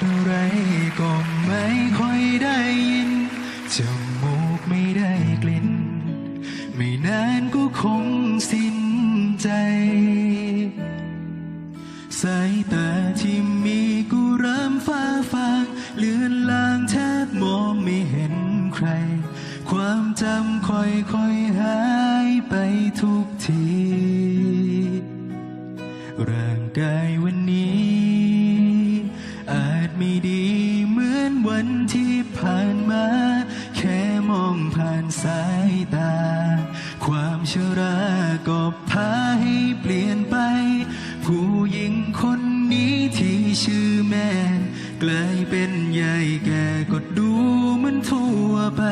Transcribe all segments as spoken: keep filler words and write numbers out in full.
อะไรก็ไม่ค่อยได้ยิน จมูกไม่ได้กลิ่น ไม่นานก็คงสิ้นใจ สายตาที่มีก็เริ่มฟ้าฟาง เลือนลางแทบมองไม่เห็นใคร ความจำค่อยๆหายไปทุกที ร่างกายวันนี้ อาจไม่ดีเหมือนวันที่ผ่านมา แค่มองผ่านสายตา ความชราก็พาให้เปลี่ยนไป ผู้หญิงคนนี้ที่ชื่อแม่ กลายเป็นยายแก่ก็ดูเหมือนทั่วไป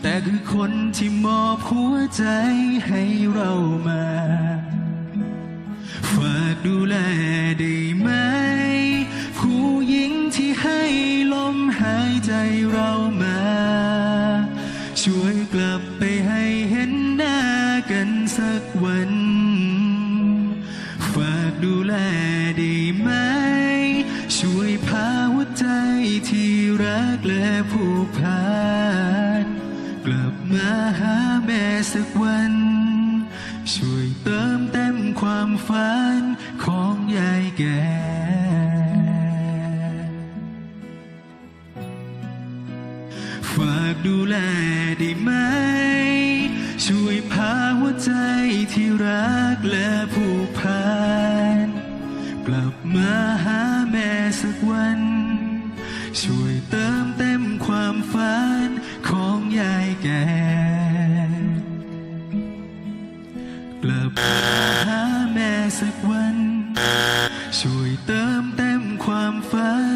แต่คือคนที่มอบหัวใจให้เรามา ฝากดูแลได้ไหม ผู้หญิงที่ให้ลมหายใจเรามา ช่วยกลับไปให้เห็นหน้ากันสักวัน ฝากดูแลได้ไหม ช่วยพาหัวใจที่รักและผูกพัน กลับมาหาแม่สักวัน ช่วยเติมเต็มความฝันของยายแก่ ฝากดูแลได้ไหม ช่วยพาหัวใจที่รักและผูกพัน กลับมาหาแม่สักวัน ช่วยเติมเต็มความฝันของยายแก่ กลับมาหาแม่สักวัน ช่วยเติมเต็มความฝัน